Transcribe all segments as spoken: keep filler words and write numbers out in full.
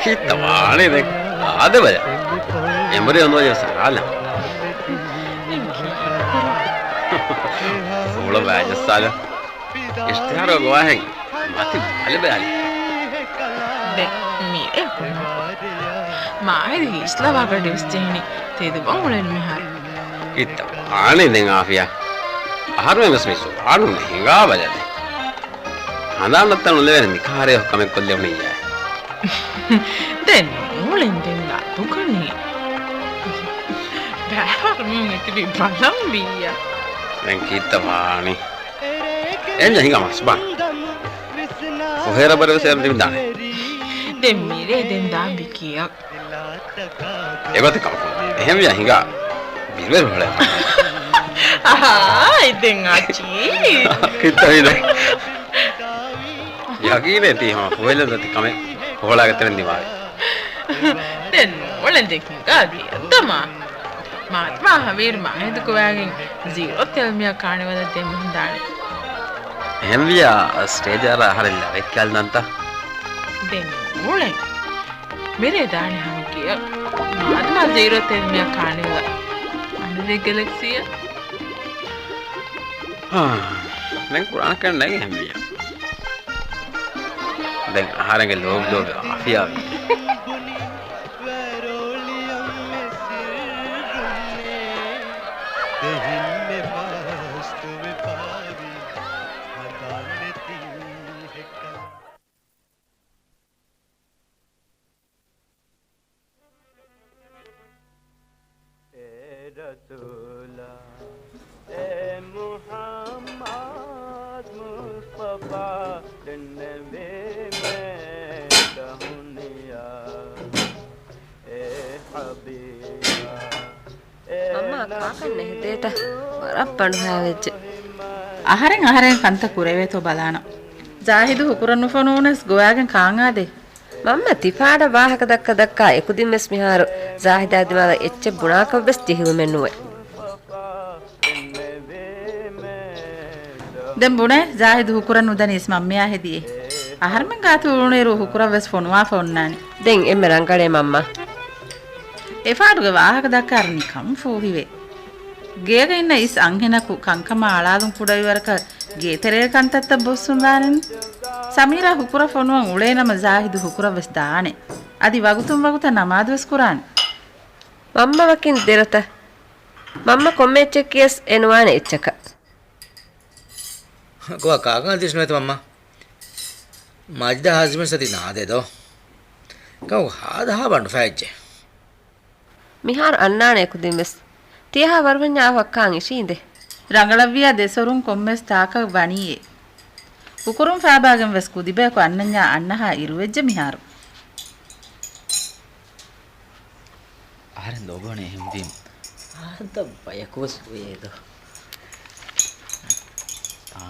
ކީއްތަ ވާނީ ދެން؟ އާދެ ބަލަ. އެނބުރި އޮންނަ ވަޖެ ސަރާލަ. ފޫޅަ ބާޖައްސާލަ. އިޝްތިހާރު ގޮވާހެން މަތި ބަލި ބަލި. ދެ މިރޭ ކުން. މާހިދި ހީސްލަވާ ގަޑިވެސް ޖެހިނީ ތެދުވަން އުޅެން މިހާރު. ކީއްތަ ވާނީ ދެން އާފިޔާ؟ އަހަރުމެން ވެސް މި ޒުވާނުން ހިނގާ ބަލަ ދެން. ހަނދާން ނައްތަން ނުލެވޭނެ މިކަހަރެއް ކަމެއް ކޮށްލެވުނިއްޔާ. ދެން ނޫޅެން ދެން ލަދުގަނީ. ބައިވަރު މީހުން އެތިބީ ބަލަން ވިއްޔާ. ދެން ކީއްތަ ވާނީ؟ އެންޖަ ހިނގާ މަސްބާން. ފުހޭރަ ބަރެވެސް އެރަ ތިބިދާނެ. ދެން މިރޭ ދެން ދާން ބިކިޔަށް. އެގޮތަށް ކަމަކު އެހެންވިޔާ ހިނގާ ބިރުވެރި ހޮޅޭ. އަހާ، އިދެން އަޗީ. ކިއްތަ ހިނދެ؟ ޔަގީނޭ ތީ ހަމަ ފުހެލެން ދަތި ކަމެއް ފުހޮޅާގެ ތެރެން ދިމާވި. ދެން ނޫޅެން ދެކިން ގާގި އައްދަމާ. މާތްމާ ހަވީރު މާހިދު ގޮވާގެން ޒީރޯ ތެލްމިޔާ ކާނިވަލަށް ދެމުން ދާނެ. އެހެންވިޔާ ސްޓޭޖަށް އަރާ އަހަރެން ލަވެއްކަލް ދަންތަ؟ ދެން ނޫޅެން. މިރޭ ދާނެ ހަމަ ގެޔަށް. މާދަމާ ޒީރޯ ތެރްމިޔާ ކާނިވަލަށް. އަނެއް ގެލެކްސީއަށް. ހާ، ދެން ކުރާނެ ކަން ނެގެ ހެންވިޔަ. ދެން އަހަރެންގެ ލޯބި ލޯބި އާފިޔާވި. އޭ ރަސޫލާ، އޭ މުޙައްމަދު މުޞްޠަފާ، ދެންނެވީމޭ ދަހުނިޔާ، އޭ ޙަބީބާ. މަންމާ ކާކަށް ނެހެދޭތަ؟ ވަރަށް ބަނޑުހައިވެއްޖެ. އަހަރެން އަހަރެން ކަންތައް ކުރެވޭތޯ ބަލާނަން. ޒާހިދު ހުކުރަން ނުފޮނުވުނަސް ގޮވާގެން ކާން އާދޭ؟ މަންމަ ތި ފާޑަށް ވާހަކަ ދައްކަ ދައްކާ އެކުދިން ވެސް މިހާރު ޒާހިދާ ދިމާލަށް އެއްޗެއް ބުނާކަށް ވެސް ޖެހިލުމެއް ނުވޭ. ދެން ބުނޭ، ޒާހިދު ހުކުރަން ނުދަނީސް މަންމަޔާ ހެދިއޭ. އަހަރެމެން ގާތު އުޅުނުއިރު ހުކުރަށް ވެސް ފޮނުވާފަ އޮންނާނީ. ދެން އެންމެ ރަނގަޅޭ މަންމާ. އެފާޑުގެ ވާހަކަ ދައްކާއިރު ނިކަން ފޫހިވޭ. ގޭގަ އިންނަ އިސް އަންހެނަކު ކަންކަމާ އަޅާލުން ކުޑަވިވަރަކަށް ގޭތެރޭގެ ކަންތައްތައް ބޮއްސުން ދާނެން. ސަމީރާ ހުކުރަށް ފޮނުވަން އުޅޭނަމަ ޒާހިދު ހުކުރަށް ވެސް ދާނެ. އަދި ވަގުތުން ވަގުތަށް ނަމާދު ވެސް ކުރާނެ. މަންމަ ވަކިން ދެރަތަ؟ މަންމަ ކޮންމެ އެއްޗެއް ކިޔަސް އެ ނުވާނެ އެއްޗަކަށް. ގޮވާ ކާކަށް ދިސްނުވޭތަ މަންމާ؟ މާޖިދާ ހާޒިމަށް ސަތި ނާދޭ ދޯ. ގައު ހާދަހާ ބަނޑުފައިއްޖެ. މިހާރު އަންނާނެ އެކުދިން ވެސް. ތިޔަހާ ވަރުހަންޏާ އަވަހަށް ކާން އިށީނދެ. ރަނގަޅަށްވިޔާ ދެ ސޮރުން ކޮންމެސް ތާކަށް ވަނީއޭ. ހުކުރުން ފާބާގެން ވެސް ކުދިބަޔަކު އަންނަންޏާ އަންނަހާ އިރުވެއްޖެ މިހާރު. އަހަރެން ލޯބިވަނީ އެހެންވީމަ. ހާދަ ބަޔަކުވެސް ވޭދޯ. އާ.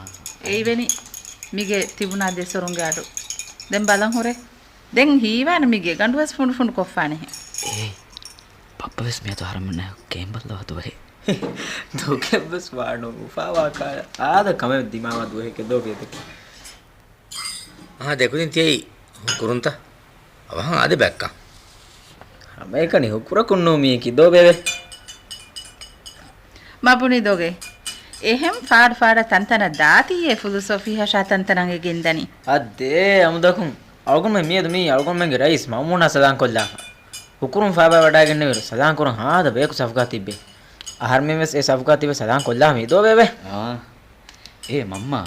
އެއިވެނި މިގެ ތިބުނާ ދެ ސޮރުންގެ އަޑު. ދެން ބަލަން ހުރޭ. ދެން ހީވާނެ މި ގެގަނޑުވެސް ފުނޑުފުނޑު ކޮށްފާނެހެން. އޭ، ބައްޕަވެސް މިއަދު އަހަރެމެންނާ ގެނބައްލަވާ ދުވަހެއް. ދޮގެއްވެސް ވާނު އުފާވާކަށް އާދަ ކަމެއް ދިމާވާ ދުވަހެކޭ ދޯ ބޭބެ. އާ، ދެކުދިން ތިޔައީ ހުކުރުންތަ؟ އަވަހަށް އާދެ ބައްކަ. ހަމައެކަނި ހުކުރަކުން ނޫމީކީ ދޯ ބޭބެ. މަ ބުނި ދޮގެ. އެހެން ފާޑު ފާޑަށް ތަންތަނަށް ދާތީ އެ ފުލުސް އޮފީހަށާ ތަންތަނަށް އެ ގެންދަނީ. އައްދޭ އަމުދަކުން. އަޅުގަނޑުމެން މިއަދު މީ އަޅުގަނޑުމެންގެ ރައީސް މައުމޫނާ ސަލާން ކޮށްލާފަ. ހުކުރުން ފާބާ ވަޑާގެންނެވިރު ސަލާން ކުރަން ހާދަ ބަޔަކު ސަފުގާ ތިއްބޭ. އަހަރުމެން ވެސް އެ ސަފުގާ ތިބެ ސަލާން ކޮށްލާ މީ ދޯ ބޭބެ. އާ. އޭ މަންމާ.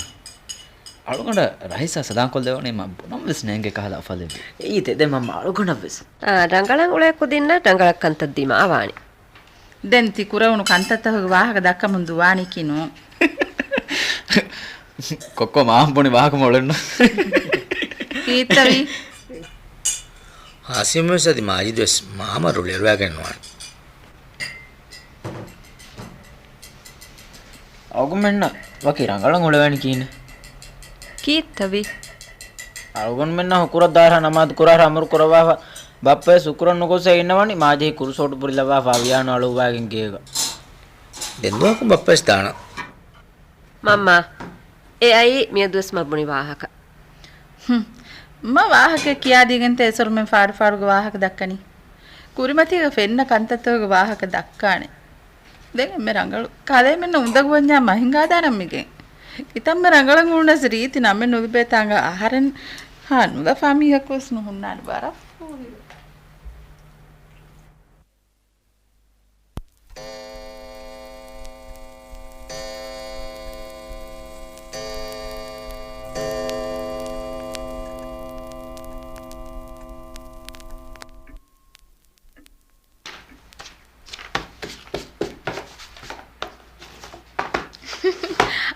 އަޅުގަނޑަށް ރައީސާ ސަލާން ކޮށްލެވުނީމަ ބުނަން ވެސް ނޭނގޭ ކަހަލަ އަފަލެއްވި. އެއީ ތެދެއް މަންމާ އަޅުގަނޑަށް ވެސް. އާ، ރަނގަޅަށް އުޅޭ ކުދިންނަށް ރަނގަޅަށް ކަންތައް ދިމާވާނެ. ދެން ތި ކުރެވުނު ކަންތައްތަކުގެ ވާހަކަ ދައްކަމުން ދުވާނީކީ ނޫން. ކޮއްކޮ މާ ބުނި ވާހަކަ މޮޅެއްނު. ކީއްތަވީ؟ ހާސިމް ވެސް އަދި މާޖިދު ވެސް މާމަ ރުޅިއަރުވާގެން ނުވާނެ. އަޅުގަނޑުމެންނަށް ވަކި ރަނގަޅަށް އުޅެވޭނީ ކިހިނެއް؟ ކީއްތަވީ؟ އަޅުގަނޑުމެންނަށް ހުކުރަށް ދާއިރާ ނަމާދު ކުރާއިރާ އަމުރު ކުރައްވާފަ، ބައްޕަވެސް ހުކުރަށް ނުގޮސް އެ އިންނަވަނީ މާޖިހި ކުރު ސޯޓު ބުރިލައްވާފަ އަވިޔާނު އަޅުއްވާގެން ގޭގަ. ދެން ދުވަހަކުން ބައްޕަވެސް ދާނަން. މަންމާ، އެ އައީ މިއަދުވެސް މަ ބުނި ވާހަކަ. ހުން. މަ ވާހަކަ ކިޔާދީގެންތަ އެސޮރުމެން ފާޑުފާޑުގެ ވާހަކަ ދައްކަނީ. ކުރިމަތީގަ ފެންނަ ކަންތައްތަކުގެ ވާހަކަ ދައްކާނެ. ދެން އެންމެ ރަނގަޅު. ކަލޭމެންނަށް އުނދަގޫވަންޏާ މަ ހިނގާދާނަން މިގެން. ކިތަންމެ ރަނގަޅަށް އުޅުނަސް ރީތި ނަމެއް ނުލިބޭތާނގަ އަހަރެން ހާ ނުލަފާ މީހަކުވެސް ނުހުންނާނެ ވަރަށް ފޫހިވެ.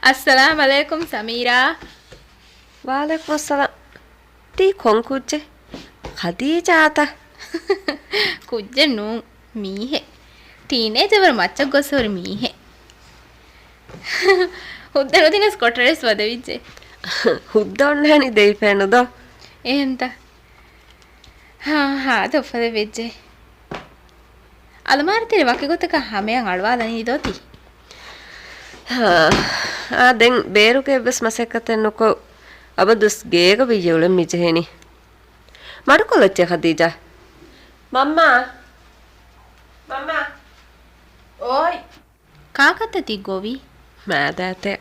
އައްސަލާމް އަލައިކުމް ސަމީރާ. ވަޢަލައިކުމް އައްސަލާމް. ތީ ކޮން ކުއްޖެއް؟ ޚަދީޖާތަ؟ ކުއްޖެއް ނޫން، މީހެއް. ޓީނޭޖަވަރު މައްޗަށް ގޮސް ހުރި މީހެއް. ހުއްދަ ނުދިނަސް ކޮޓަރިވެސް ވަދެވިއްޖެ. ހުއްދަ އޮންނާނީ ދެވިފައެއްނު ދޯ؟ އެހެންތަ؟ ހާ، ހާދަ އުފަލެއް ވެއްޖެ. އަލަމާރިތެރެ ވަކި ގޮތަކަށް ހަމަޔަށް އަޅުވާލަނީ ދޯތި؟ ހާ، އާ، ދެން ބޭރުގެ އެއްވެސް މަސައްކަތެއް ނުކޮށް، އަބަދުސް ގޭގަ ވިއްޔެ އުޅެން މިޖެހެނީ. މަޑުކޮށްލައްޗޭ ޚަދީޖާ. މަންމާ! މަންމާ! އޯއި! ކާކަށްތަ ތި ގޮވީ؟ މާދާތެ.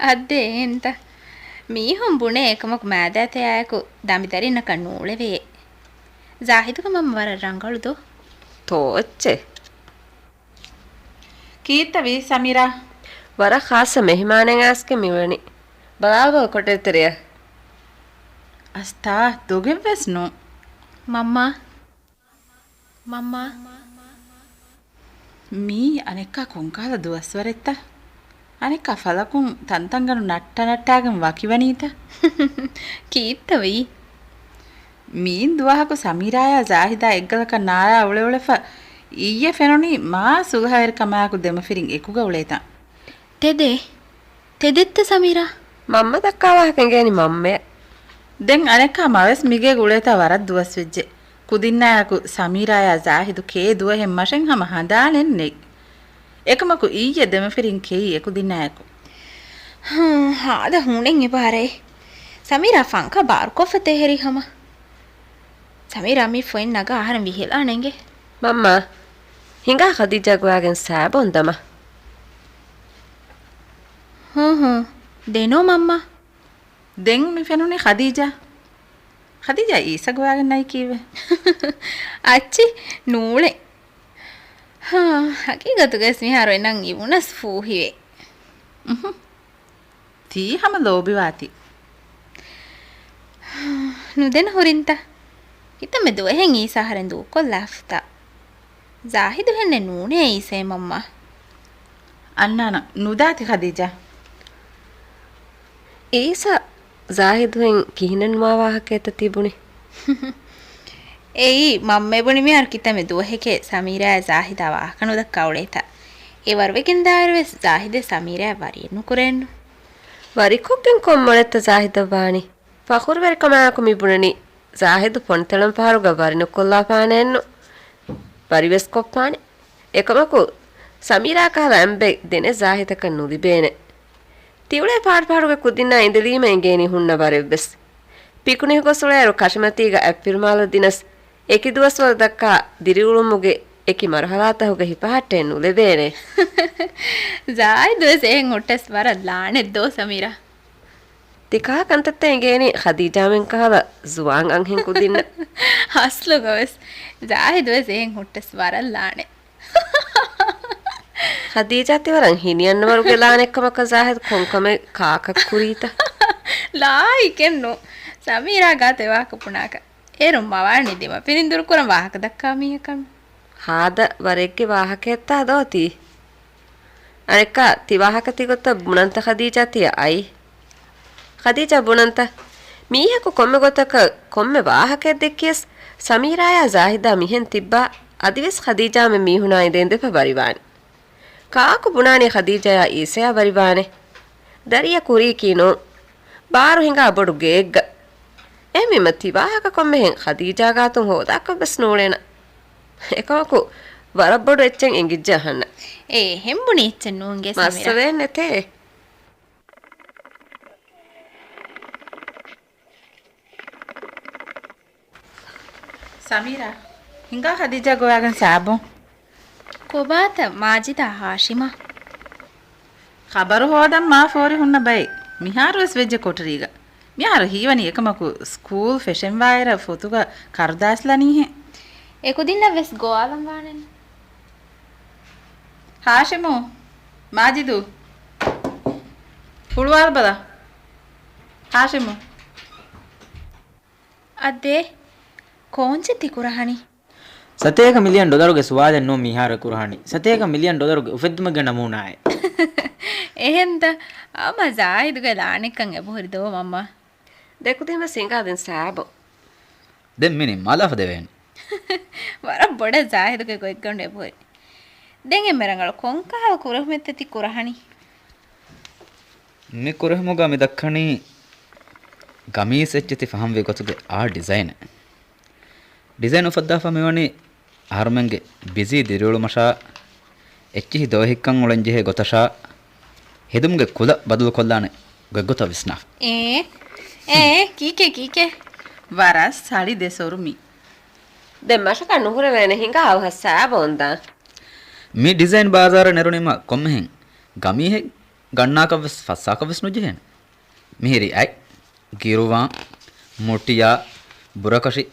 އައްދޭ އެހެންތަ؟ މީހުން ބުނޭ އެކަމަކު މާދާތެޔާއެކު ދަނބިދަރިންނަކަށް ނޫޅެވޭ. ޒާހިދުގެ މަންމަ ވަރަށް ރަނގަޅު ދޯ؟ ތޯއްޗެ. ކީއްތަ ވީ ސަމީރާ؟ ވަރަށް ޚާއްޞަ މެހިމާނެއް އައިސްގެން މިއުޅެނީ. ބަލާލަބަލަ ކޮޓަރިތެރެއަށް. އަސްތާ، ދޮގެއްވެސް ނޫން. މަންމާ. މަންމާ. މީ އަނެއްކާ ކޮންކަހަލަ ދުވަސްވަރެއްތަ؟ އަނެއްކާ ފަލަކުން ތަންތަންގަނޑު ނައްޓާ ނައްޓާގެން ވަކިވަނީތަ؟ ކީއްތަ ވީ؟ މީން ދުވަހަކު ސަމީރާޔާ ޒާހިދާ އެއްގަލަކަށް ނާރާ އުޅެއުޅެފަ، އިއްޔެ ފެނުނީ މާ ސުލްހަވެރިކަމާއެކު ދެމަފިރިން އެކުގަ އުޅޭތަން. ތެދޭ؟ ތެދެއްތަ ސަމީރާ؟ މަންމަ ދައްކާ ވާހަކަ އެނގޭނީ މަންމަޔަށް. ދެން އަނެއްކާ މަވެސް މިގޭގަ އުޅޭތާ ވަރަށް ދުވަސްވެއްޖެ. ކުދިންނާއެކު ސަމީރާޔާ ޒާހިދު ކޭ ދުވަހެއް މަށެއް ހަމަ ހަނދާނެއް ނެތް. އެކަމަކު އިއްޔެ ދެމަފިރިން ކެއީ އެކުދިންނާއެކު. ހުން، ހާދަ ހޫނެއް އެބާރޭ. ސަމީރާ ފަންކާ ބާރުކޮށްފަ ތެހެރީ ހަމަ. ސަމީރާ މި ފޮތް ނަގާ އަހަރެން ވިހިލާނެ އިނގޭ. މަންމާ، ހިނގާ ޚަދީޖާ ގޮވާގެން ސާބޯން ދަމާ. ހޫ ހޫ. ދެނޯ މަންމާ. ދެން މި ފެނުނީ ޚަދީޖާ. ޚަދީޖާ އީސަ ގޮވާގެން ނައި ކީއްވެ؟ އައްޗި ނޫޅެ. ހާ، ހަގީގަތުގަސް މިހާރު އެނަން އިވުނަސް ފޫހިވޭ. އުހު. ތީ ހަމަ ލޯބިވާތި. ނުދެން ހުރިންތަ؟ ކިތަންމެ ދުވަހެއް އީސަ އަހަރެން ދޫކޮށްލާފަތަ؟ ޒާހިދު ހެންނެއް ނޫނޭ އީސައޭ މަންމާ. އަންނާނަ ނުދާތި ޚަދީޖާ. އީސަ ޒާހިދުހެން ކިހިނެއްނުވާ ވާހަކައެއްތަ ތިބުނި؟ އެއީ މަންމަ ބުނި މިހާރު ކިތަންމެ ދުވަހެކޭ ސަމީރާއާ ޒާހިދާ ވާހަކަ ނުދައްކާ އުޅޭތަ؟ އެ ވަރުވެގެން ދާއިރުވެސް ޒާހިދޭ ސަމީރާއާ ވަރިއެއް ނުކުރޭނު. ވަރިކޮށްގެން ކޮން މޮޅެއްތަ ޒާހިދަށް ވާނީ؟ ފަޚުރުވެރިކަމާއެކު މި ބުނަނީ ޒާހިދު ފޮނިތަޅަން ފަހަރުގަ ވަރި ނުކޮށްލާފާނެއެއްނު. ވަރިވެސް ކޮށްފާނެ. އެކަމަކު، ސަމީރާ ކަހަލަ އަނބެއް ދެނެއް ޒާހިދަކަށް ނުލިބޭނެ. ތިއުޅޭ ފާޑުފާޑުގެ ކުދިންނާ އިނދެލީމަ އެނގޭނީ ހުންނަ ވަރެއްވެސް. ޕިކުނިކު ގޮސް އުޅޭއިރު ކަށިމަތީގަ އަތްފިރުމާލަށް ދިނަސް، އެކި ދުވަސްވަރު ދައްކާ ދިރިއުޅުމުގެ އެކި މަރުހަލާތަކުގަ ހިފަހައްޓައެއް ނުލެވޭނެ. ޒާހިދުވެސް އެހެން ހުއްޓަސް ވަރަށް ލާނެތް ދޯ ސަމީރާ. ތިކާ ކަންތައްތައް އެނގޭނީ ޚަދީޖާމެން ކަހަލަ ޒުވާން އަންހެން ކުދިންނަށް. ހަސްލުގަވެސް ޒާހިދުވެސް އެހެން ހުއްޓަސް ވަރަށް ލާނެ. ޚަދީޖާ ތި ވަރަށް ހިނިއަންނަ ވަރުގެ ލާނެއްކަމަކަށް ޒާހިދު ކޮންކަމެއް ކާކަށް ކުރީތަ؟ ލާއިކެއްނު. ސަމީރާ ގާތެ ވާކަ ބުނާކަށް. އޭރު މަވާނީ ދިމަފިރިން ދުރުކުރަން ވާހަކަ ދައްކާ މީހަކަށް. ހާދަ ވަރެއްގެ ވާހަކައެއްތާ ދޯ ތީ؟ އަނެއްކާ ތި ވާހަކަ ތިގޮތަށް ބުނަންތަ ޚަދީޖާ ތިޔަ އައި؟ ޚަދީޖާ ބުނަންތަ؟ މީހަކު ކޮންމެ ގޮތަކަށް ކޮންމެ ވާހަކައެއް ދެއްކިޔަސް ސަމީރާޔާ ޒާހިދާ މިހެން ތިއްބާ އަދިވެސް ޚަދީޖާމެން މީހުނާ އިނދެ އިނދެފަ ވަރިވާނެ. ކާކު ބުނާނީ ޚަދީޖާޔާ އީސަޔާ ވަރިވާނެ. ދަރިއަކު ހުރީކީ ނޫން. ބާރު ހިނގާ ބޮޑު ގެއެއްގަ. އެހެންވީމަ ތި ވާހަކަ ކޮންމެހެން ޚަދީޖާ ގާތުން ހޯދާކަށްވެސް ނޫޅޭނަ. އެކަމަކު ވަރަށް ބޮޑު އެއްޗެއް އެނގިއްޖެ އަހަންނަށް. އޭ އެހެން ބުނި އެއްޗެއް ނޫންގޭ ސަމީރާ. މައްސަލައެއް ނެތޭ. ސަމީރާ، ހިނގާ ޚަދީޖާ ގޮވާގެން ސާބުން. ކޮބާތަ މާޖިދާ ހާޝިމާ؟ ޚަބަރު ހޯދަން މާ ފޯރި ހުންނަ ބައެއް. މިހާރުވެސް ވެއްޖެ ކޮޓަރީގަ. މިހާރު ހީވަނީ އެކަމަކު ސްކޫލް ފެށެންވާއިރަށް ފޮތުގަ ކަރުދާސް ލަނީހެން. އެކުދިންނަށްވެސް ގޮވާލަން ވާނެން. ހާޝިމު، މާޖިދު، ހުޅުވާލަބަލަ. ހާޝިމު. އަދޭ، ކޯންޗެއް ތި ކުރަހަނީ؟ ސަތޭކަ މިލިއަން ޑޮލަރުގެ ސުވާލެއް ނޫން މިހާރު ކުރަހަނީ. ސަތޭކަ މިލިއަން ޑޮލަރުގެ އުފެއްދުމެއްގެ ނަމޫނާއެއް. އެހެންތަ؟ އަމަ ޒާހިދުގެ ލާނެއްކަން އެބަހުރި ދޯ މަންމާ. ދެކުދިންވެސް ހިނގާ ދިން ސާބު. ދެން މި ނިންމާލާފަ ދެވޭނެ. ވަރަށް ބޮޑަށް ޒާހިދުގެ ގޮތްގަނޑު އެބަހުރި. ދެން އެންމެ ރަނގަޅު ކޮންކަހަލަ ކުރެހުމެއްތަ ތި ކުރަހަނީ؟ މި ކުރެހުމުގަ މި ދައްކަނީ ގަމީސް އެއްޗެތި ފަހަންވި ގޮތުގެ އާ ޑިޒައިނެއް. ޑިޒައިން އުފައްދާފަ މިވަނީ އަހަރުމެންގެ ބިޒީ ދިރިއުޅުމަށާ، އެއްޗިހި ދޯހިއްކަން އުޅެންޖެހޭ ގޮތަށާ، ހެދުމުގެ ކުލަ ބަދަލުކޮށްލާނެ ގޮތްގޮތަށް ވިސްނާފަ. އޭ، އޭ، ކީކޭ، ކީކޭ؟ ވަރަށް ސަޅި ދެ ސޮރު މީ. ދެން މަށަކަށް ނުހުރެވޭނެ ހިނގާ އަވަހަށް ސާބޯންދާ. މި ޑިޒައިން ބާޒާރަށް ނެރުނީމަ ކޮންމެހެން ގަމީހެއް ގަންނާކަށްވެސް ފައްސާކަށްވެސް ނުޖެހޭނެ. މިހިރީ އަތް، ގިރުވާން، މުޓިޔާ، ބުރަކަށި،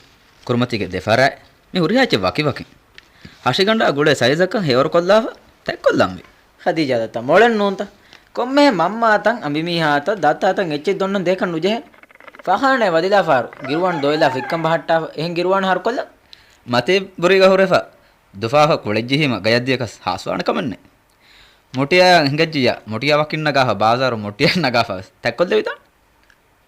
ކުރިމަތީގެ ދެފަރާތް، މި ހުރިހާ އެއްޗެއް ވަކިވަކިން. ހަށިގަނޑާ ގުޅޭ ސައިޒަކަށް ހެޔޮވަރުކޮށްލާފަ ތަތްކޮށްލަންވީ. ޚަދީޖާ ދައްތަ މޮޅެއް ނޫންތަ؟ ކޮންމެހެން މަންމާތަން އަނބިމީހާތައް ދައްތާތަން އެއްޗެއް ދޮންނަން ދޭކަށް ނުޖެހޭ. ފަހާނަ ވަދިލާފާރު ގިރުވާން ދޯއިލާ ފިއްކަން ބަހައްޓާފަ އެހެން ގިރުވާން ހަރުކޮށްލަން. މަތި ބުރީގަ ހުރެފަ ދުފާފަ ކުޅެއްޖިހީމަ ގަޔަށްދިޔަކަސް ހާސްވާނެ ކަމެއްނެއް. މުޓިޔާ ހިނގައްޖިއްޔާ، މުޓިޔާ ވަކިން ނަގާފަ ބާޒާރު މުޓިޔާ ނަގާފަ ވެސް ތަތްކޮށްލެވިދާނެ.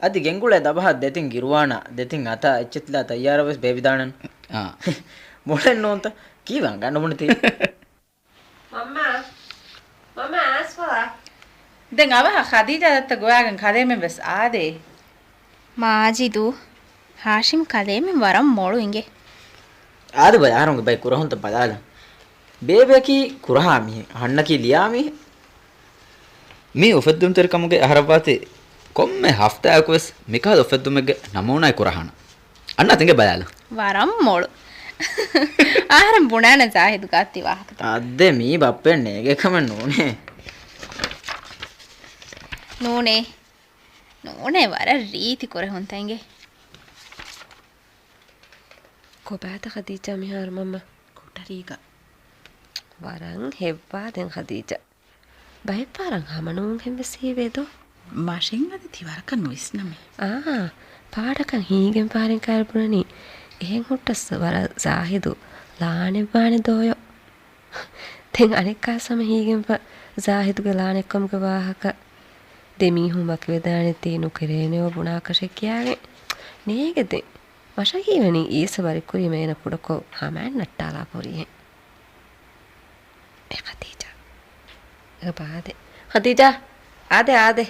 އަދި ގެންގުޅޭ ދަބަހަށް ދެތިން ގިރުވާނާ، ދެތިން އަތާ އެއްޗެތިލާ ތައްޔާރަށް ވެސް ބޭބިދާނެ. އާ. މޮޅެއް ނޫންތަ؟ ކީވެ އަނގަނޑު ބުނެތީ. މަންމާ، މަންމާ އާސްފަލާ. ދެން އަވަހަށް ޚަދީޖާ ދައްތަ ގޮވާގެން ކަލޭމެން ވެސް އާދޭ. މާޖިދު، ހާޝިމް ކަލޭމެން ވަރަށް މޮޅު އިނގޭ. އާދެ ބަލަ އަހަރުންގެ ބައެއް ކުރަހުންތައް ބަލާލަން. ބޭބެއަކީ ކުރަހާ މީހެއް، އަހަންނަކީ ލިޔާ މީހެއް. މި އުފެއްދުންތެރިކަމުގެ އަހަރަށްވާތީ ކޮންމެ ހަފްތާއަކުވެސް މިކަހަލަ އުފެއްދުމެއްގެ ނަމޫނާއެއް ކުރަހާނަން. އަންނާތި އިނގޭ ބަލާލަން. ވަރަށް މޮޅު. އަހަރެން ބުނާނެ ޒާހިދު ގާތީ ވާހަކަތައް. އާދެ މީ ބައްޕައެއް ނޭގޭ ކަމެއް ނޫނޭ. ނޫނޭ. ނޫނޭ ވަރަށް ރީތި ކުރެހުންތައް އިނގޭ. ކޮބާތަ ޚަދީޖާ މިހާރު މަންމަ؟ ކޮޓަރީގަ. ވަރަށް ހެއްވާ ދެން ޚަދީޖާ. ބައެއްފަހަރަށް ހަމަނޫންހެން ވެސް ހީވޭ ދޯ. މަށެއް އަދި ތި ވަރަކަށް ނުވިސްނަމޭ. އާ، ޕާޑަކަށް ހީގެން ފަހަރެން ކައިރި ބުނަނީ. އެހެން ހުއްޓަސް ވަރަށް ޒާހިދު ލާނެއްވާނެ ދޯޔޯ. ދެން އަނެއްކާސް ހަމަ ހީގެންފަ ޒާހިދުގެ ލާނެއްކަމުގެ ވާހަކަ. ދެ މީހުން ވަކިވެދާނެތީ ނުކެރޭނެއޯ ބުނާކަށެއް ކިޔާގެން. ނޭގެ ދެން. މަށަށް ހީވަނީ އީސަ ވަރިކުރީމަ އޭނަ ކުޑަކޮށް ހަމައަށް ނައްޓާލާ ފުރިހެން. އޭ ޚަދީޖާ. އޭ ބާދެ. ޚަދީޖާ. އާދެ، އާދެ.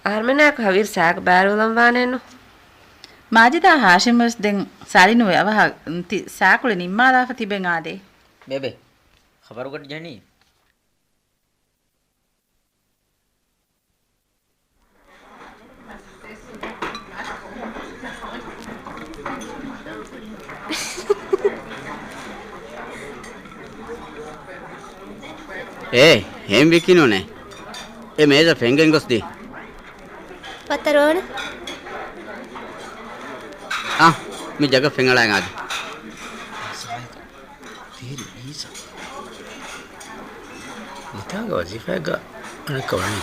އަހަރުމެނާއެކު ހަވީރު ސާކު ބާރުލަން ވާނެއްނު. މާޖިދާ ހާޝިމްވެސް ދެން ސާޅިނުވެ އަވަހަށް ތި ސާކުޅި ނިންމާލާފަ ތިބެން އާދޭ. ބޭބެ. ޚަބަރުގަޑި ޖެނީ. އޭ، ހޭން ވިކި ނޫނޭ. އެ މޭޒަށް ފެންގެން ގޮސްދީ. ވައްތަރުވަން. އާ، މި ޖަގަ ފެންއަޅާ އާދެ. ތީރި އީސާ. މިތާގަ ވަޒީފާއެއްގަ އަނެއްކާ ވަނީ.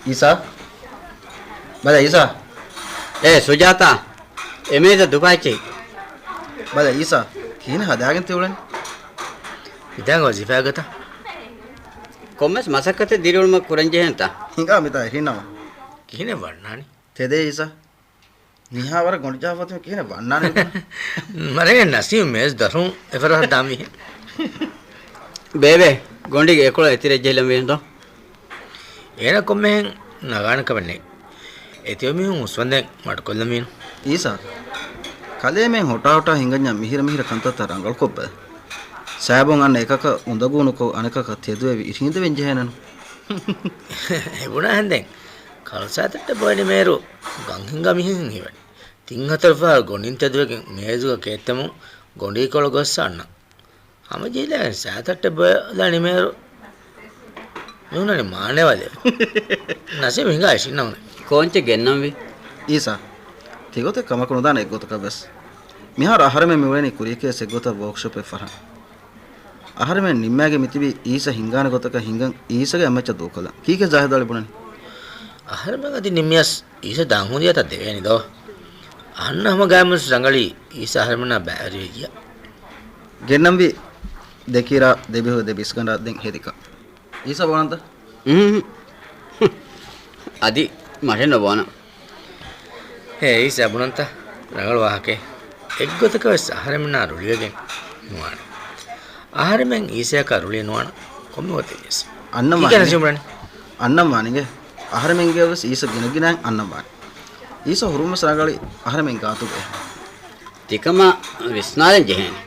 އީސާ. ބަލަ އީސާ. އޭ ސުޖާތާ. އެ މޭޒަށް ދުފާއެއްޗެހި. ބަލަ އީސާ. ކިހިނެއް ހަދާގެން ތިއުޅެނީ؟ މިތާގަ ވަޒީފާއެއްގަތަ؟ ކޮންމެސް މަސައްކަތެއް ދިރިއުޅުމަށް ކުރަންޖެހޭންތަ؟ ހިނގާ މިތާ އެހީނަމަ. ކިހިނެއް ވަންނާނީ؟ ތެދޭ އީސާ. މިހާވަރަށް ގޮނޑިޖަހާފަތުމަ ކިހިނެއް ވަންނާނެ؟ މަރޭ ނަސީމް މޭޒު ދަށުން އެފަރާތް ދާ މީހެއް. ބޭބެ، ގޮނޑިގެ އެކޮޅަށް އެތިރެއްޖެހިލަން ވީނުތޯ؟ އޭނަ ކޮންމެހެން ނަގާނެ ކަމެއް ނެތް. އެތިބަ މީހުން ހުސްވަންދެން މަޑުކޮށްލަން ވީނު. އީސާ، ކަލޭމެން ހޮޓާ ހޮޓާ ހިނގަންޏާ މިހިރަ މިހިރަ ކަންތައްތައް ރަނގަޅުކޮށްބަލަ. ސާބުން އަންނަ އެކަކަށް އުނދަގޫނުކޮށް އަނެކަކަށް ތެދުވެވި އިށީނދެވެން ޖެހޭނެނު. އެބުނާހެން ދެން ކަލްސާތައްޓެއް ބޮއެނި މޭރު ގަންހިނގާ މިހެން ހީވަނީ. ތިން ހަތަރު ފަހަރު ގޮނޑިން ތެދުވެގެން މޭޒުގަ ކޭއްތަމުން ގޮނޑީކޮޅު ގޮއްސަ އަންނަ. ހަމަޖެހިލާގެން ސައިތައްޓެއް ބޮޔަލާ ނިމޭއިރު މިހުންނަނީ މާނައެއް ވަލެ. ނަސީމް ހިނގާ އިށީންނަމުނެ. ކޯންޗެއް ގެންނަންވީ؟ އީސާ، ތިގޮތެއް ކަމަކު ނުދާނެ އެއްގޮތަކަށް ވެސް. މިހާރު އަހަރެމެން މިއުޅެނީ ކުރިޔަކޭސް އެއްގޮތަށް ވޯކްޝޮޕެއް ފަހަން. އަހަރެމެން ނިންމާގެ މިތިބީ އީސަ ހިނގާނެ ގޮތަކަށް ހިނގަން އީސަގެ އަތްމައްޗަށް ދޫކޮށްލަން. ކީކޭ ޒާހިދު އަޅި ބުނަނީ؟ އަހަރެމެން އަދި ނިންމިޔަސް އީސަ ދާން ހުރި އަތަށް ދެވޭނެ ދޯ. އަހަންނަށް ހަމަ ގާތްމުވެސް ރަނގަޅީ އީސަ އަހަރެމެންނާ ބައިވެރިވެ ގިޔަ. ގެންނަންވީ ދެ ކީރާ ދެ ބިހު ދެ ބިސްގަނޑާ ދެން ހެދިކަން. އީސަ ބޯނަންތަ؟ އުނހު. އަދި މަށެއް ނުބޯނަން. އޭ އީސަ ބުނަންތަ؟ ރަނގަޅު ވާހަކައެއް. އެއްގޮތަކަށް ވެސް އަހަރެމެންނާ ރުޅިވެގެން ނުވާނެ. އަހަރެމެން އީސައަކާ ރުޅި ނުވާނަ ކޮންމެ ގޮތެއް ވެސް. އަންނަން ކީކޭ ވާނެ. ނަސީމް ބުނަނީ؟ އަންނަން ވާނެ އިނގޭ. އަހަރެމެންގެ ވެސް އީސަ ގިނަގިނައިން އަންނަން ވާނެ. އީސަ ހުރުން ވެސް ރަނގަޅީ އަހަރެމެން ގާތުގައި. ތިކަމާ ވިސްނާލަން ޖެހޭނެ.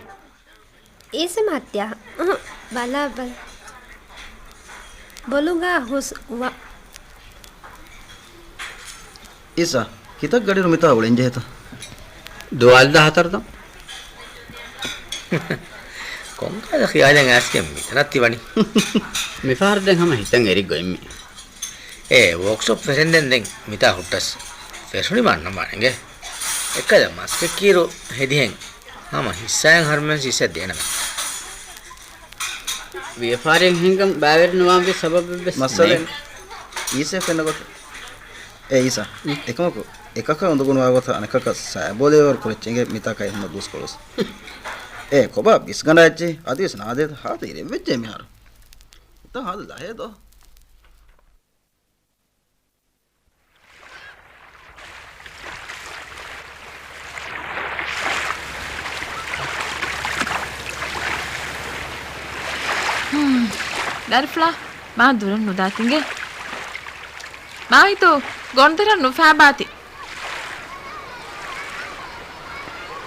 އީސަ މާތް ތިޔާ. އުހު، ބަލާ، ބަލާ. ބޮލުގާ ހުސް ވަ. އީސަ، ކިތައް ގަޑިއިރު މިތާ އުޅެން ޖެހޭތަ؟ ދުވާލު ދާ ހަތަރު ދަން. ކޮންކަހަލަ ޚިޔާލެއް އައިސްގެން މިތަނަށް ތި ވަނީ؟ މިފަހަރު ދެން ހަމަ ހިތަށް އެރި ގޮތްމި. އޭ ވޯކްޝޮޕް ފެށެންދެން ދެން މިތާ ހުއްޓަސް ފެށުނީމަ އަންނަން ވާނެ އިނގޭ. އެކަލަ މަސްކެއްކީރު ހެދިހެން ހަމަ ހިއްސާއިން ހަރުމެން ހިއްސަ ދޭނަމެ. ވިޔަފާރިއެއް ހިނގަން ބައިވެރި ނުވާންވީ ސަބަބެއް ވެސް މައްސަލައެއް ނެތް. އީސަ ފެންނަ ގޮތަށް. އޭ އީސާ، އެކަމަކު، އެކަކަށް އުނދަގޫ ނުވާ ގޮތަށް އަނެކަކަށް ސައިބޯލެވޭވަރު ކުރައްޗި އިނގޭ މިތާ ކައި ހުންނަ ދުވަސްކޮޅުވެސް. އޭ ކޮބާ ބިސްގަނޑާ އެއްޗި އަދިވެސް ނާދޭތަ ހާދަ އިރެއްވެއްޖެ މިހާރު. އެތާ ހާދަ ލަހޭ ދޯ. ހުން. ދަރިފުޅާ، މާ ދުރަށް ނުދާތިނގޭ. މާހިތު، ގޮނޑުދޮރަށް ނުފާބާތި.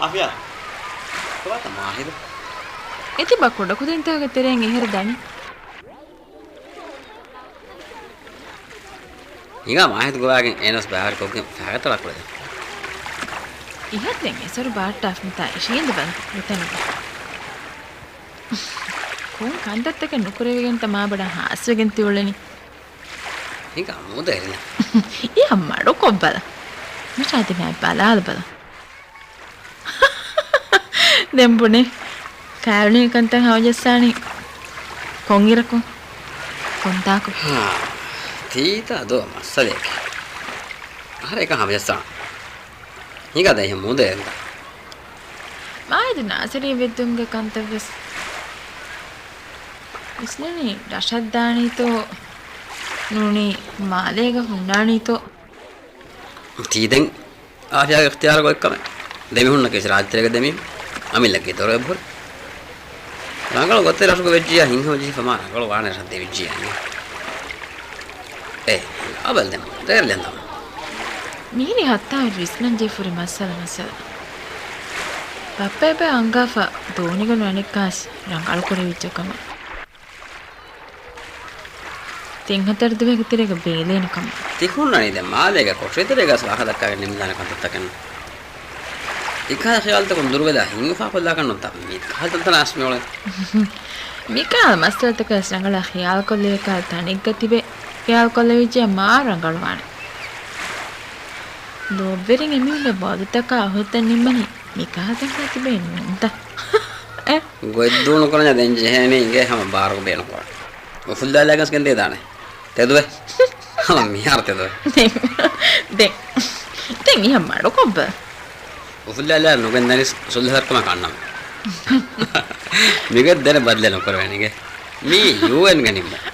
އާފިޔާ، ކޮބާތަ މާހިރު؟ އެތިބާ ކުޑަކުދިންތަކުގެ ތެރެއިން އެހެރަ ދަނީ. ހިނގާ މާހިތު ގޮވާގެން އޭނަސް ބައިވެރިކޮށްގެން ފަހަގަތަޅާ ކުޅެދެން. އިހަށް ދެން އެސޮރު ބާއްޓާފަ މިތާ އިށީނދެ ބަލަ މިތަނުގަ. ކޮން ކަންތައްތަކެއް ނުކުރެވިގެންތަ މާ ބޮޑަށް ހާސްވެގެން ތިއުޅެނީ؟ ހިނގާ މޫދަށް އެރިލަ. އިހަށް މަޑުކޮށް ބަލަ. މި ޝާދިމާ ބަލާލަ ބަލަ. ދެން ބުނޭ. ކާރުނީ ކަންތައް ހަމަޖައްސާނީ ކޮންއިރަކު؟ ކޮންތާކު؟ ހާ، ތީތަ ދޯ މައްސަލައެކޭ. އަހަރެން އެކަން ހަމަޖައްސާނަން. ހިނގާ ދެން މޫދަށް އެރިލަ. މާހިތު ނާސިރީ ވެއްދުންގެ ކަންތައް ވެސް. ވިސްނަނީ ރަށަށް ދާނީތޯ، ނޫނީ މާލޭގަ ހުންނާނީތޯ. ތީ ދެން އާފިޔާގެ އިޚްތިޔާރުގަ އޮތްކަމެއް. ދެމީހުންނަކީ ރާއްޖެތެރޭގެ ދެމީހުން. އަމިއްލަ ގެދޮރު އެބަހުރި. ރަނގަޅު ގޮތެއް ރަށުގަ ވެއްޖިޔާ ހިތްހަމަޖެހިފަ މާ ރަނގަޅު ވާނެ ރަށަށް ދެވިއްޖިޔާ އިނގޭ. އޭ، އަބަލް ދެމު. ދޭރަ ލެންދަމު. މިހިރީ ހައްތާ ވިސްނަން ޖެހި ފުރި މައްސަލަ މައްސަލަ. ބައްޕަ އެބަ އަންގާފަ ދޯނިގަނޑު އަނެއްކާސް ރަނގަޅު ކުރެވިއްޖެ ކަމަށް. ތިން ހަތަރު ދުވަހެއްގެ ތެރޭގަ ބޭލޭނެ ކަމަށް. ތި ހުންނަނީ ދެން މާލޭގަ ކޮޓަރި ތެރޭގަސް ވާހަކަ ދައްކާގެން ނިމިދާނެ ކަންތައްތަކެއް ނޫން. ތިކަހަލަ ޚިޔާލުތަކުން ދުރުވެލާ ހިތް އުފާކޮށްލާކަށް ނޫންތަ މި ކަހަލަ ތަންތަނަށް އައިސް މިއުޅެނީ. މިކަހަލަ މައްސަލަތަކަށް ވެސް ރަނގަޅަށް ޚިޔާލުކޮށްލެވޭ ކަހަލަ ތަނެއްގަ ތިބެ ޚިޔާލުކޮށްލެވިއްޖެ މާ ރަނގަޅުވާނެ. ލޯބިވެރިން އެމީހުންގެ ބައްދުތަކާ އަހުރެތައް ނިންމަނީ މިކަހަލަ ތަންތަން ތިބެ ނޫންތަ؟ އެ؟ ގޮތްދޫނުކުރަންޏާ ދެން ޖެހޭނީ އިނގޭ ހަމަ ބާރުގަ ބޭނުންކުރަން. އުފުއްލާލާގެން ގެންދިޔަ ދާނެ. ތެދުވެ. ހަމަ މިހާރު ތެދުވެ. ދެން، ދެން، ދެން އިހަށް މަޑުކޮށްބަ. އުފުއްލާލާ ނުގެންދަނީސް ސުލްހަތަކުމަށް ކަންނަމެ. މިގޮތް ދެނެ ބަދަލެއް ނުކުރެވޭނެގެ. މީ ޔޫއެންގެ ނިންމުން.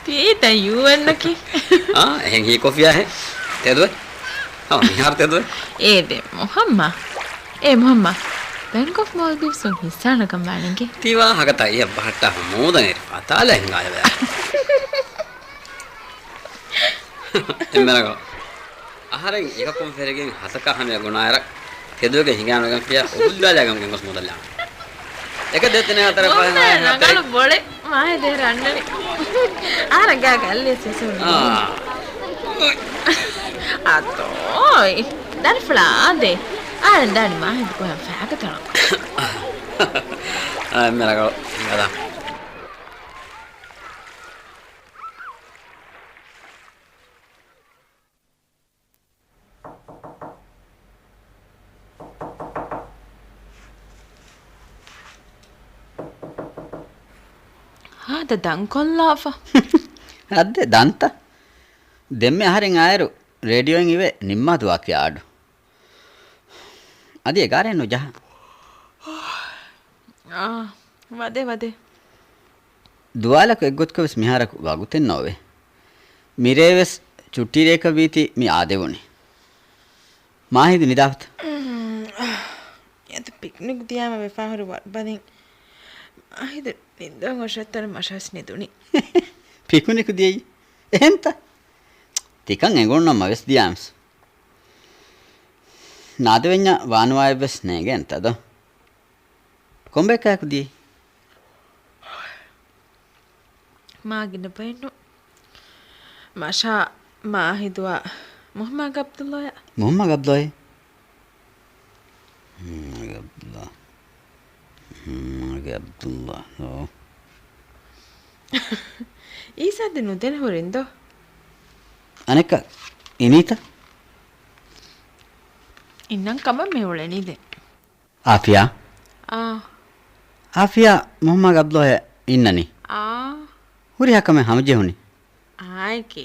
ތީތަ ޔޫއެންއަކީ. އާ، އެހެން ހީކޮށްފިޔާހޭ. ތެދުވެ. ހަމަ މިހާރު ތެދުވެ. އޭ ދެ މުހައްމާ. އޭ މުހައްމާ. ބެންކް އޮފް މޯލްޑިވްސުން ހިއްސާނަކަން ވާނެގެ. ތި ވާހަކަތައް އިހަށް ބަހައްޓާފަ މޫދަން އެރި ފަތާލަ ހިނގާލެވެ. އެންމެ ރަނގަޅު. އަހަރެން އެކަކުން ފެރިގެން ހަތަކާ ހަމަޔަށް ގުނާއިރަށް ތެދުވެގެން ހިނގާނުގެންފިޔާ އުފުއްލާލާގެން ގޮސް މުދަލާނެ. އެކަ ދެ ތިނެ ހަތަރެ ފަހެ ހަތެ. ރަނގަޅު ބޮޅެ މާހެ ދޭ ރަންނަނި. އާރަ ގާ ގައްލޭ ސެސުން. އާ. އަތޯއި. ދަރިފުޅާ އާދޭ. އާރެން ދާނީ މާހިދު ކޮހެން ފާގަތަޅަން. އާ، އެންމެ ރަނގަޅު. ބަލާ. ހާދަ ދަންކޮށްލާފަ. ހައްދެ ދަންތަ؟ ދެންމެ އަހަރެން އާއިރު ރޭޑިއޯއިން އިވޭ ނިންމާދު ވާކިޔާ އަޑު. އަދި އެގާރައެއް ނުޖަހާ. އާ، ވަދެ، ވަދެ. ދުވާލަކު އެއްގޮތަކަށް ވެސް މިހާރަކު ވަގުތެއް ނޯވޭ. މިރޭ ވެސް ޗުއްޓީ ރޭކަށް ވީތީ މި އާދެވުނީ. މާހިދު ނިދާފަތަ؟ އުނހު. އެތަ ޕިކްނިކް ދިޔާމަ ވެފާހުރި ވަރުބަލިން މާހިދު ނިންދަން އޮށޯތަން މަށަސް ނިދުނީ. ޕިކުނިކު ދިޔައީ؟ އެހެންތަ؟ ތިކަން އެނގުނުނަމަ ވެސް ދިޔާމެސް. ނާދެވެންޏާ ވާނުވާއެއްވެސް ނޭނގޭނެތަ ދޯ؟ ކޮންބައެއްކާކު ދިޔައީ؟ މާ ގިނަ ބައެއްނު. މަށާ މާހިދުއާ މުހައްމަދު އަބްދުﷲ. މުހައްމަދު އަބްދުﷲ. މުހައްމަދު އަބްދުﷲ. މުހައްމަދު އަބްދުﷲ. އީސާ ދެ ނުދެނެ ހުރިން ދޯ؟ އަނެއްކާ އިނީތަ؟ އިންނަން ކަމަށް މި އުޅެނީ ދެން. އާފިޔާ؟ އާ. އާފިޔާ މުހައްމަދު އަބްދުﷲ އިންނަނީ؟ އާ. ހުރިހާ ކަމެއް ހަމަޖެހުނީ؟ އާއެކޭ.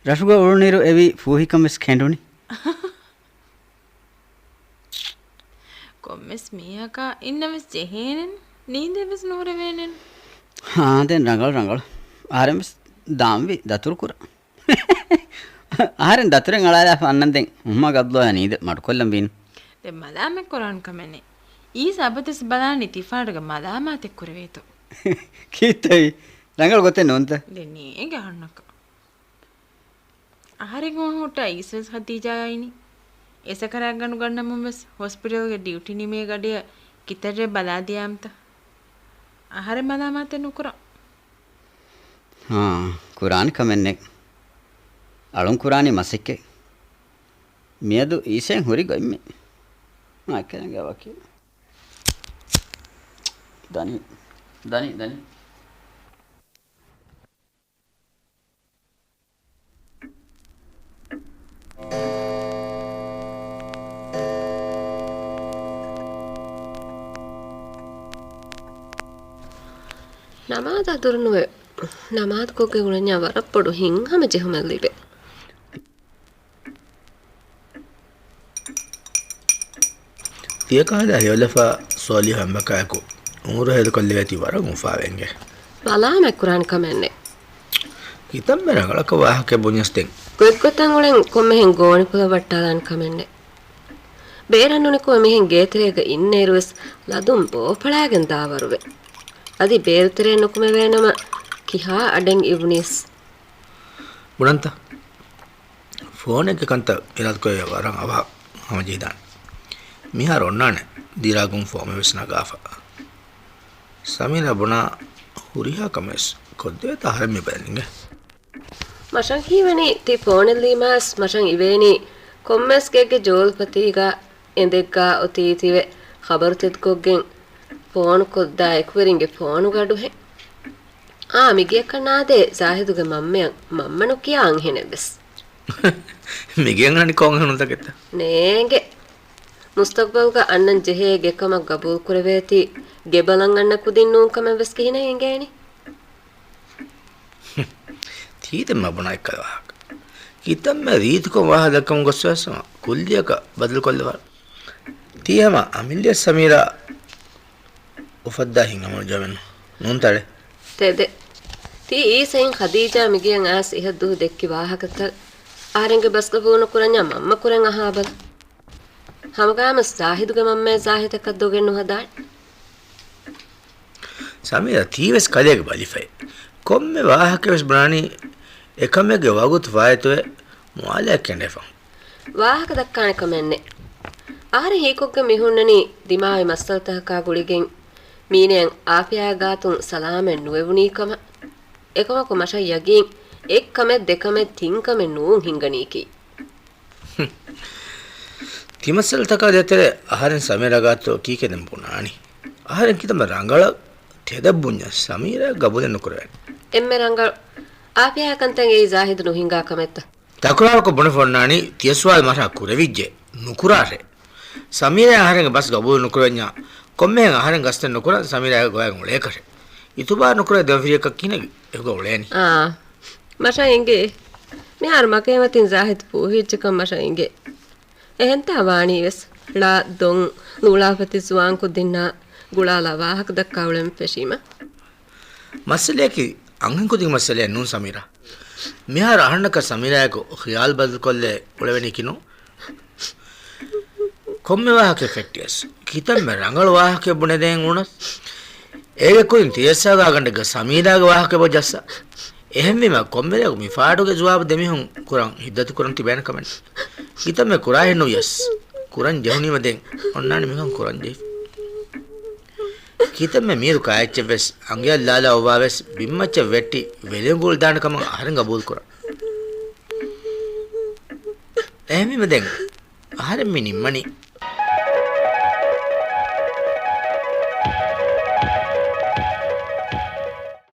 ރަށުގަ އުޅުނިއިރު އެވީ ފޫހިކަން ވެސް ކެނޑުނީ. ކޮންމެސް މީހަކާ އިންނަން ވެސް ޖެހޭނެން، ނީނދެ ވެސް ނުހުރެވޭނެން. ހާ، ދެން ރަނގަޅު ރަނގަޅު. އަހަރެން ވެސް ދާންވީ ދަތުރު ކުރަން. އަހަރެން ދަތުރެއް އަޅާލާފަ އަންނަން ދެން މުހައްމަދު އަބްދުﷲ ނީނދެ މަޑުކޮށްލަން ވީނު. ދެން މަލާމަތް ކުރާން ކަމެއް ނެތް. އީސް އަބަދުވެސް ބަލާނީ ތިފާޑުގަ މަލާމާތެއް ކުރެވޭތޯ. ކީއްތަވީ؟ ރަނގަޅު ގޮތެއް ނޫންތަ؟ ދެން ނޭނގެ އަހަންނަކަށް. އަހަރެން ހުއްޓާ އީސް ވެސް ހަދީޖާއާ އިނީ. އެ ސަކަރާތް ގަނޑުގަނޑަމުން ވެސް ހޮސްޕިޓަލްގެ ޑިއުޓީ ނިމޭ ގަޑިއަށް ކިތައްރެ ބަލާދިޔާމަތަ؟ އަހަރެން މަލާމާތެއް ނުކުރަން. ހާ، ކުރާނެ ކަމެއް ނެތް. އަޅުން ކުރާނީ މަސައްކަތް. މިއަދު އީސައިން ހުރި ގޮތްމި. އާ، އެކަނި ގަވަކި. ދަނީ، ދަނީ، ދަނީ. ނަމާދާ ދުރުނުވެ، ނަމާދުކޮށްގެން އުޅެންޏާ ވަރަށް ބޮޑު ހިތްހަމަޖެހުމެއް ލިބޭ. ތިޔަ ކާލާ ހެޔޮލަފާ ސޯލިހު އެނބަކާއެކު އުމުރު ހޭދަކޮށްލެވޭތީ ވަރަށް އުފާވެގެން. މަލާމަތް ކުރާނެ ކަމެއް ނެތް. ކިތަންމެ ރަނގަޅަކަށް ވާހަކަ ބުންޏަސް ދެން. ގޮތްގޮތަށް އުޅެން ކޮންމެހެން ގޯނިފުޅަށް ވައްޓާލާނެ ކަމެއް ނެތް. ބޭރަށް ނުނިކުމެ މިހެން ގޭތެރޭގަ އިންނައިރުވެސް ލަދުން ބޯފަޅާގެން ދާވަރުވޭ. އަދި ބޭރުތެރެއަށް ނުކުމެވޭނަމަ ކިހާ އަޑެއް އިވުނީސް. ބުނަންތަ؟ ފޯނެއްގެ ކަންތައް އިރާދަކުރެއްވިޔާ ވަރަށް އަވަހަށް ހަމަޖެހިދާނެ. މިހާރު އޮންނާނެ ދިރާގުން ފޯމެއް ވެސް ނަގާފަ. ސަމީރާ ބުނާ ހުރިހާ ކަމެއް ވެސް ކޮށްދެވޭތަ އަހަރެން މި ބަލަން އިނގޭ. މަށަށް ހީވަނީ ތި ފޯނެއް ލީމާސް މަށަށް އިވޭނީ ކޮންމެސް ގެއްގެ ޖޯލުފަތީގަ އެނދެއްގާ އޮތީ ތިވެ ޚަބަރު ތެދުކޮށްގެން ފޯނު ކޮށްދާ އެކުވެރިންގެ ފޯނުގަ އަޑުހެން. އާ، މިގެއަކަށް ނާދޭ ޒާހިދުގެ މަންމައަށް މަންމަ ނުކިޔާ އަންހެނެއްވެސް. މިގެއަށް އަންނަނީ ކޮން އަންހެނުންތަކެއްތަ؟ ނޭނގެ. މުސްތަގްބަލްގަ އަންނަން ޖެހޭ ގެކަމަށް ގަބޫލުކުރެވޭތީ، ގެބަލަން އަންނަ ކުދިން ނޫން ކަމެއްވެސް ކިހިނެއް އެނގޭނީ؟ ތީ ދެން މަ ބުނާ އެއްކަލަ ވާހަކަ. ކިތަންމެ ރީތިކޮށް ވާހަކަ ދައްކަމުން ގޮސްވެސް ކުއްލިއަކަށް ބަދަލުކޮށްލަވާ. ތީ ހަމަ އަމިއްލަ ސަމީރާ އުފައްދާ ހިތްހަމަނުޖަމެއް ނޫންތަ އަޅެ؟ ތެދެއް. ތީ އީސައިން ޚަދީޖާ މިގެއަށް އައިސް އިހަށްދުވަހު ދެއްކި ވާހަކަތައް އަހަރެންގެ ބަސްގަ ބޫނުކުރަންޏާ މަންމަ ކުރެން އަހާބަލަ. ހަމަގާމަސް ޒާހިދުގެ މަންމައަށް ޒާހިދަކަށް ދޮގެއް ނުހަދާނެ. ސަމީރާ ތީވެސް ކަލޭގެ ބަލިފައި. ކޮންމެ ވާހަކަވެސް ބުނާނީ އެކަމެއްގެ ވަގުތު ފާއިތުވެ މުއާލައަށް ކެނޑޭފަ. ވާހަކަ ދައްކާނެ ކަމެއް ނެތް. އަހަރެން ހީކޮށްގެން މި ހުންނަނީ ދިމާވި މައްސަލަތަކަކާ ގުޅިގެން މީނައަށް އާފިޔާގެ ގާތުން ސަލާމަތް ނުވެވުނީ ކަމަށް. އެކަމަކު މަށަށް ޔަގީން އެއްކަމެއް ދެކަމެއް ތިންކަމެއް ނޫން ހިންގަނީކީ. ތިމައްސަލަތަކާ ދޭތެރޭ އަހަރެން ސަމީރާ ގާތު ކީކޭ ދެން ބުނާނީ؟ އަހަރެން ކިތަންމެ ރަނގަޅަށް ތެދަށް ބުންޏަސް ސަމީރާ ގަބޫލެއް ނުކުރެވޭނެ. އެންމެ ރަނގަޅު. އާފިޔާ ކަންތައް އެއީ ޒާހިދު ނުހިނގާ ކަމެއްތަ؟ ތަކުރާރުކޮށް ބުނެފަ އޮންނާނީ ތިޔަ ސުވާލު މަށާ ކުރެވިއްޖެ. ނުކުރާށޭ. ސަމީރާ އަހަރެންގެ ބަސް ގަބޫލު ނުކުރެވެންޏާ ކޮންމެހެން އަހަރެން ގަސްތެއް ނުކުރަން ސަމީރާ ގޮވައިގެން އުޅޭކަށެ. އިތުބާރު ނުކުރޭ ދެމަފިރިޔަކަށް ކިހިނެއް އެކުގަ އުޅޭނީ. އާ. މަށަށް އެނގޭ. މިހާރު މަގޭ މަތިން ޒާހިދު ފޫހިއްޖެކަން މަށަށް އެނގޭ. އެހެންތާ ވާނީވެސް. ޅާ ދޮން ލޫޅާފަތި ޒުވާން ކުދިންނާ ގުޅާލާ ވާހަކަ ދައްކާ އުޅެން ފެށީމަ. މައްސަލައަކީ އަންހެން ކުދިންގެ މައްސަލައެއް ނޫން ސަމީރާ. މިހާރު އަހަންނަކަށް ސަމީރާއަކު ޚިޔާލު ބަދަލުކޮށްލެ އުޅެވެނީކީ ނޫން. ކޮންމެ ވާހަކައެއް ފެއްޓިޔަސް، ކިތަންމެ ރަނގަޅު ވާހަކައެއް ބުނެދޭން އުޅުނަސް، އޭގެ ކުރިން ތިޔައްސާގާގަނޑެއްގަ ސަމީރާގެ ވާހަކައެއް ޖައްސާ. އެހެންވީމަ ކޮންމެ ރެއަކު މި ފާޑުގެ ޖުވާބު ދެމީހުން ކުރަން ހިތްދަތި ކުރަން ތިބޭނެ ކަމެއް. ކިތަންމެ ކުރާހެއް ނުވިޔަސް، ކުރަން ޖެހުނީމަ ދެން އޮންނާނެ މިކަން ކުރަން ޖެހިފަ. ކިތަންމެ މީރު ކާއެއްޗެއްވެސް އަނގަޔަށް ލާލާ އޮއްވާވެސް ބިންމައްޗަށް ވެއްޓި ވެލިއުނގޫލު ދާނެ ކަމަށް އަހަރެން ގަބޫލު ކުރަން. އެހެންވީމަ ދެން އަހަރެން މި ނިންމަނީ